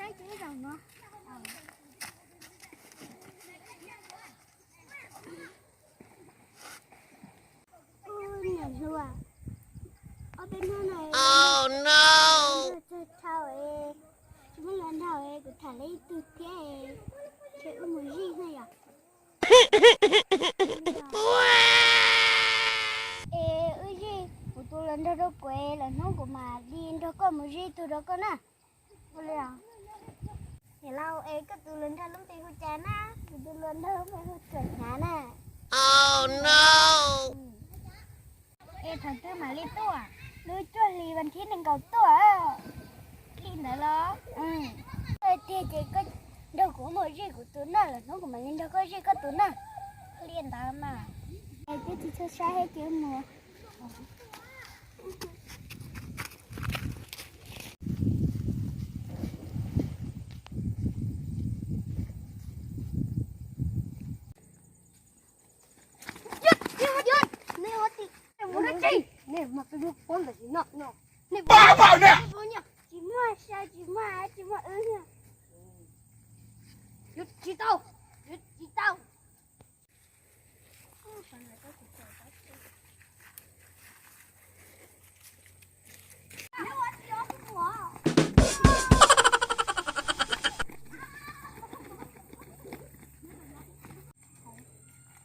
Ub, niam hluas, ob peb hnub no tsis muaj hluas nraug es, kuv tham lawv ib tug thiab es, ces wb mus zij na yom. Es wb zij kuv tus hluas nraug rau kuv, lwm hnub kuv mam li nrog koj mus zij ib tug rau koj na. Ua li os. Niam laus, es koj tus hluas nraug lub npe hu cas na? Kuv tus hluas nraug lub npe hu Tuam Hnyav na. Es thaum twg mam li tuaj? Lub cuaj hlis vas thib nees nkaum tuaj. Li ntawd los? Tiag ces koj nrog kuv mus zij kuv tus na, lwm hnub kuv mam li nrog koj zij koj tus na. Li ntawd mas. Es twb tsis txhob saib thiab ces mus. Tsis muaj sai, tsis muaj, tsis muaj wb. Tsis tau, tsis tau.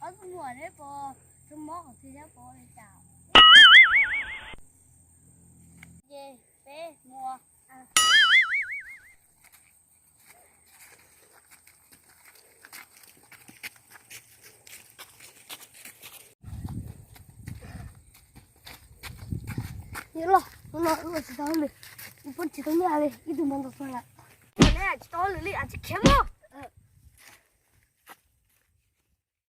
Ob tug muam neb puas tug mob qhov twg thiab puas ua li cas? Ces peb mus. Los, hnub no wb ua tsis tau hauj lwm, wb poob tsis tau nyiaj li, ib tug mus ntaus xov lawm. Neb tsis tau hauj lwm li, tsis khiav mus.